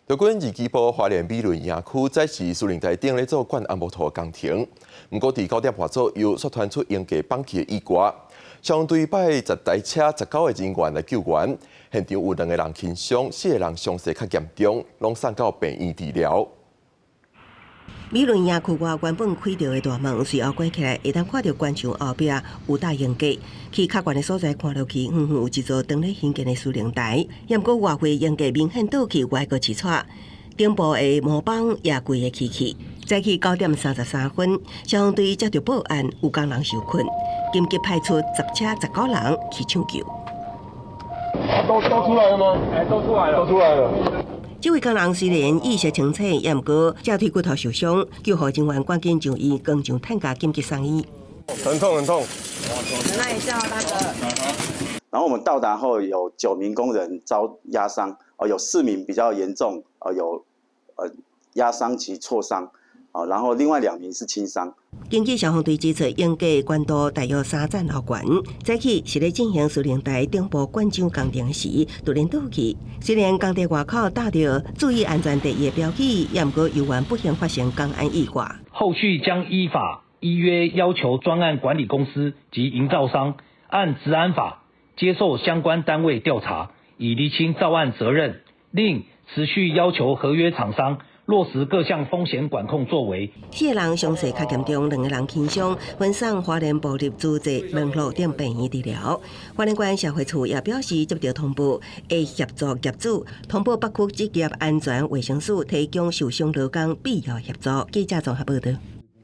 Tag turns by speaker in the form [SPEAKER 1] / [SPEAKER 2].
[SPEAKER 1] 台軍二機部花蓮美崙營區早時司令台頂咧做灌紅木塗工程，毋過佇9點半左右，煞傳出營架崩去的意外，消防隊派10台車19個人員來救援，現場有兩個人輕傷，四個人傷勢較嚴重，攏送到病院治療。
[SPEAKER 2] 美崙營區外原本開著的大門，隨後關起來，會當看著關牆後壁有搭營架。去較懸的所在看落去，遠遠有一座當咧興建的司令台。毋過外圍營架明顯倒去歪過一撮，頂部的模板也規个起去。早起9點33分，消防隊接到報案，有工人受困，緊急派出10車19人去搶救。
[SPEAKER 3] 都出來了嗎？欸，都出來了，都出來了。
[SPEAKER 2] 這位工人雖然意識清醒，也毋過脊腿骨頭受傷，救護人員趕緊將伊扛上擔架緊急送醫。
[SPEAKER 3] 很痛很痛。
[SPEAKER 4] 那你叫大哥。
[SPEAKER 5] 然後我們到達後，有9名工人遭壓傷，哦，有4名比較嚴重，有壓傷及挫傷，然後另外2名是輕傷。
[SPEAKER 2] 根據消防隊指出，營架懸度大約3層樓懸。早起是咧進行司令台頂部灌漿工程時，突然倒去。雖然工地外口貼著注意安全第一的標語，也毋過猶原不幸發生工安意外。
[SPEAKER 6] 後續將依法依約要求專案管理公司及營造商按職安法接受相關單位調查，以釐清造案責任，另持續要求合約廠商落實各項風險管控作為。
[SPEAKER 2] 四個人傷勢較嚴重，兩個人輕傷，分送花蓮部立諸濟門路等病院治療。花蓮縣社會處也表示，接到通報，會協助業主通報北區職業安全衛生署，提供受傷勞工必要協助。記者綜合報道。